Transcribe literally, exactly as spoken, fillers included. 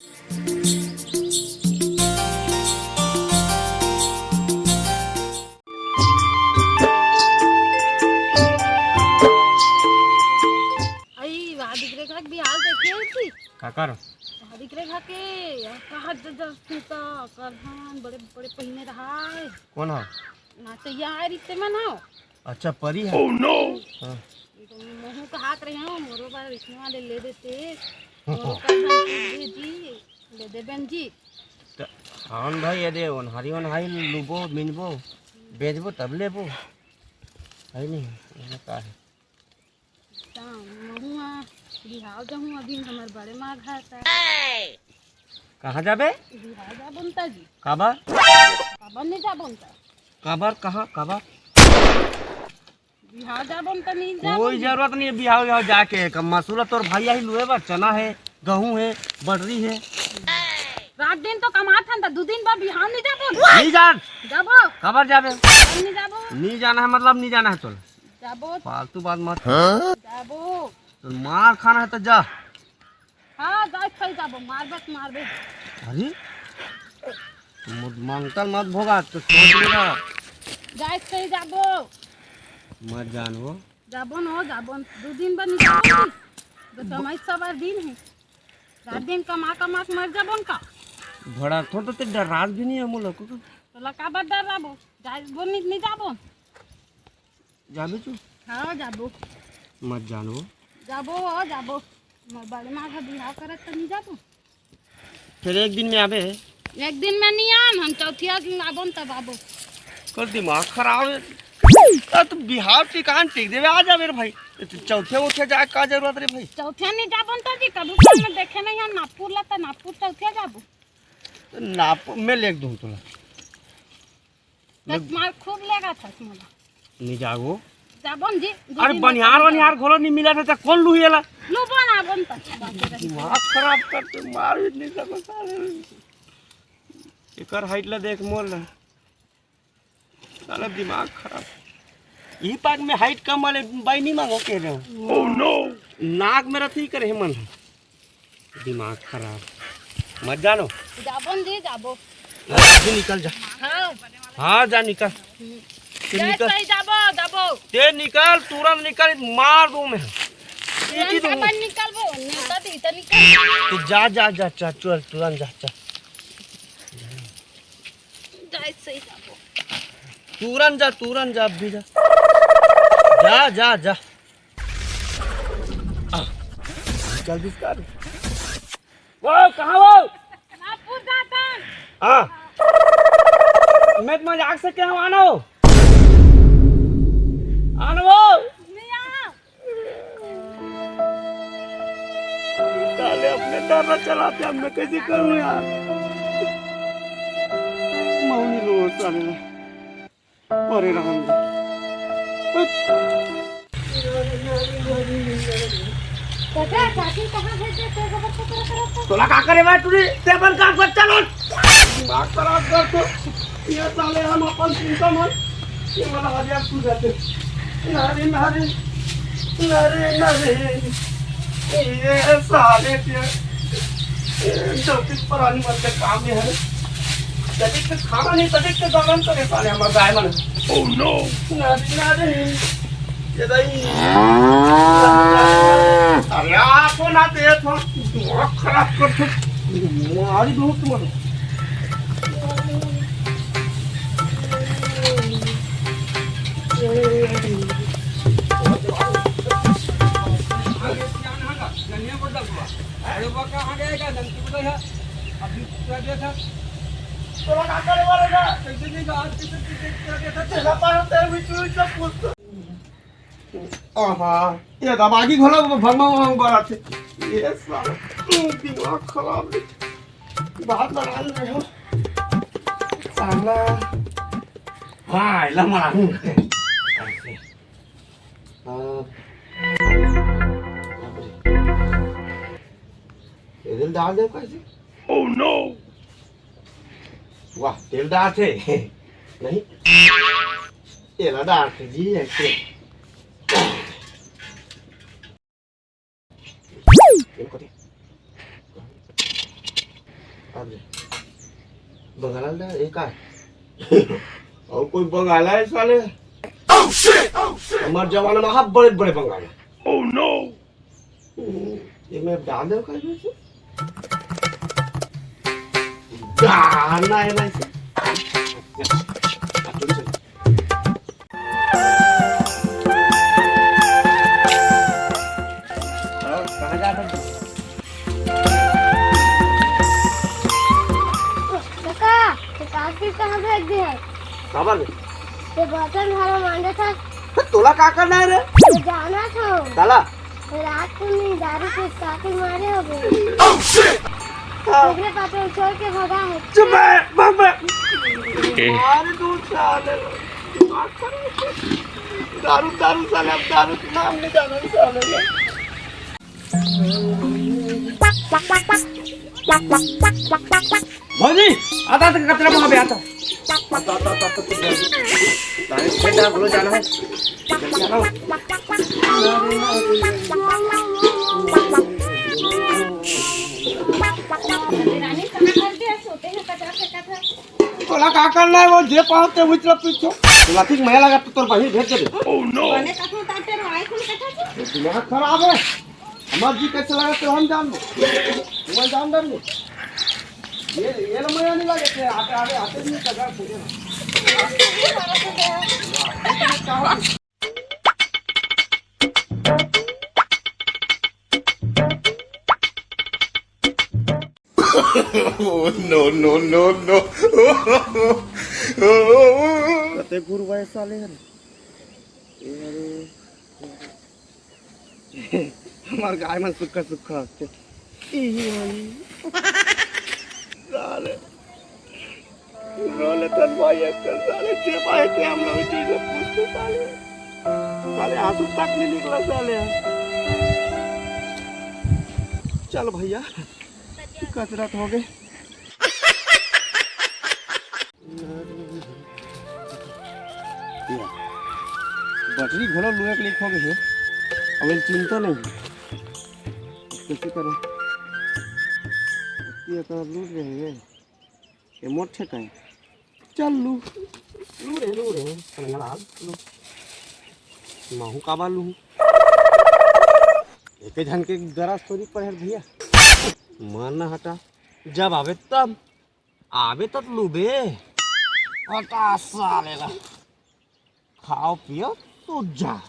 अई, वहाँ दिख रहे का बिहार देखे थी? काकर? वहाँ दिख रहे का के, कहा ज-, ज-, तू तो करधान बड़े, बड़े पहिने रहा है। कौन हो? नाचैया आए रहिते मन हो। अच्छा, परी है? Oh no! हाँ। तो महू कहात रहे हो, मोरो बार विष्णु वाले ले देते। मोरो करधान के भेजी, ले दे बहन जी। त, हाँ भाई, ये दे, ओनहारी, ओनहारी लुबो, मिनबो, बेचबो, तब लेबो। है नहीं, ये का है? त महू आ बिहाव जाहूँ, अभी हमर बड़े माँ घर त। कहाँ जाबे? बिहाव जाबो न त जी। काबर? काबर नहीं जाबो न त? काबर? कहाँ? काबर? बिहाव जाबो न त नहीं जाबो कोई जी। जरूरत नहीं है बिहाव, बिहाव जाके। कम मसूरा तोर भाई ही लुए बर, चना है, गहूँ है, बटरी है। रात दिन तो कमात हन त दू दिन बर बिहाव नहीं जाबो। नहीं जान। जाबो। काबर जाबे? नहीं जाबो। नहीं जाना है मतलब नहीं जाना है तोला। जाबो। फालतू बात मत। हाँ? जाबो। तो मार खाना है तो जा। हाँ, जाए खाई जाबो, मारबे तो मारबे। अरे, मत, मंगतल मत भोगा, तो सोच लेना। जाए खाई जाबो। मत जान वो। जाबो न, जाबो न। दू दिन बर नहीं जाबो जी। तो समय सवार दिन है। रात दिन कमा कमा के मर जाबो न का? भड़ा थो तो ते डरात भी नहीं है मोला को। तोला काबर डराबो? जाबो नहीं, नहीं जाबो। जाबे तू? हाँ, जाबो। मत जानो। जाबो, हो, जाबो। मोर बड़े माँ का बिहाव करत त नहीं जाबो। फिर एक दिन में आबे। एक दिन में नहीं आन, हम चौथिया दिन आबो न तब आबो। कर दिमाग खराब है। आ, तू बिहाव ठिकान ठीक देवे, आ जाबे रे भाई। तू चौथिया उठिया जाए का जरूरत रे भाई? चौथिया नहीं जाबो न त जी, कभी काल में देखे नहीं है, नागपुर ला त नागपुर चौथिया जाबो। नागपुर में लेके दूँ तोला। बस मार खूब लेगा था मोला। नहीं जागो। जाबो न जी, दू अरे दिन बनिहार, बनिहार घोलो नहीं मिला था, कौन लुही एला? लो बन, आबो न त। दिमाग खराब करते, मार भी नहीं सको साले। एकर हाइट ला देख मोर ला। साला दिमाग खराब। यही पाक में हाइट कम वाले बाई नहीं मांगो कह रहे हो। Oh no! नाक में रथी करे हे मन। दिमाग खराब। मत जानो। जाबो न जी, जाबो। अभी निकल जा। हाँ। हाँ, जा निकल। हम्म। तू जा निकल। सही जाबो, जाबो। ते निकल, तुरंत निकल, मार दूँ मैं। तुरंत इजी दूँ। अपन निकलबो, नहीं तो दी तो निकल। तू जा, जा, जा, जा, चल, तुरंत जा, चल। जा सही जाबो। तुरंत जा, तुरंत जा, अभी जा। जा, जा, जा। आ, निकल भी कर। वो कहाँ वो? नागपुर जाता। हाँ। मैं तो मजाक से कह रहा हूँ, आना हो। आना हो। नहीं आ। साले अपने डर चलाते, अब मैं कैसे करूँ यार? मौनी लो साले। अरे राम जी। हट। चाचा, चाची कहाँ भेज देते हो? जबरदस्त तरह तरह से। तोला का करे बा टूरी? ते अपन काम कर, चल उठ। दिमाग खराब कर तो। ये साले हम अपन चिंता मन। ये वाला हरिया तू जाते। नारे, नारे। नारे, नारे। ये साले के, ये चौकी पर आने वाले काम में है। तनिक से खाना नहीं, तनिक से गरम करे साले हमार गाय मन। Oh no! नारे, नारे। ये दाई। अरे, आप हो ना, ते थो दिमाग खराब कर दो। मारी दो तुम। अरे, वो कहाँ गए क्या? जल्दी बताओ यार। अभी क्या दिया था? तोला का करे वाला था? कैसे नहीं था? आज कैसे, कैसे क्या दिया था? तेरा पास तेरे भी चूड़ी सब कुछ तो। आहा, ये दबागी घोला वो भरमा वहाँ बड़ा थे। ये साला, तू दिमाग खराब है। बात लगा ले रहे हो। साला। हाँ, इला मारू। हाँ। ये दिल डाल दे कैसे? Oh no! वाह, तेल डाल थे। नहीं। तेल डाल थे जी, ऐसे। तेल को दे। अरे, बंगाला ला, ये का है? और कोई बंगाला है साले? हमारे जमाने में हाँ बड़े बड़े बंगाला। Oh no! ये मैं डाल दे कहीं से? डालना है ना इसे। हाँ, कहाँ जा रहे हो? काका, ये काकी कहाँ भेज दे है? काबर? ये बर्तन झाड़ू मांजे था। तो तोला का करना है रे? तो जाना था। काला? रात को नहीं, दारू के साथ ही मारे हो गए। हाँ। ओकरे पास में छोड़ के भगा है। चुप है, भाग, भाग। मार दूं साले। दारू, दारू साले, अब दारू के नाम नहीं जाना साले। भौजी, आता था कचरा वहाँ पे आता। आता, आता, आता, आता, आता। तारीफ खेत है, बोलो जाना है। जल्दी आओ। रानी कहाँ कर दिया? सोते हैं, कचरा फेंका था। तोला का करना है, वो जे पाओ ते उचला पीछो। लाठी में लगा तो तोर बहिन भेज दे। Oh no! मैंने कहा था, तेरे आए कौन कथा था? दिमाग खराब है। हमार जी कैसे लगा तो हम जान दो। मैं जान दे। ये, ये लो, मैं नहीं लगे थे। आते, आते, आते नहीं लगा, पूछे ना। Oh, no, no, no, no। कते गुरु भाई साले हन। ए, अरे। हमार गाय मन सुक्खा सुक्खा होथे। इही मन। साले। रो लेथन भाई, एक साले जे पाए थे हम लोग चीज पूछते साले। साले आंसू तक नहीं निकला साले। चल भैया, कचरा तो हो गए। बटरी घलो लुए के लिए खो गए हे। अब ये चिंता नहीं हे। कैसे करें? ये तो अब लूट रहे हैं। ये मोर ठेका है। चल लू। लू रे, लू रे। कलंगड़ा, लू। महू काबा लू। एक झन के गरज थोड़ी पड़े हे भैया। मारना हटा। जब आवे तब। आबे त लूबे। हटा साले ला। खाओ पियो तू जा।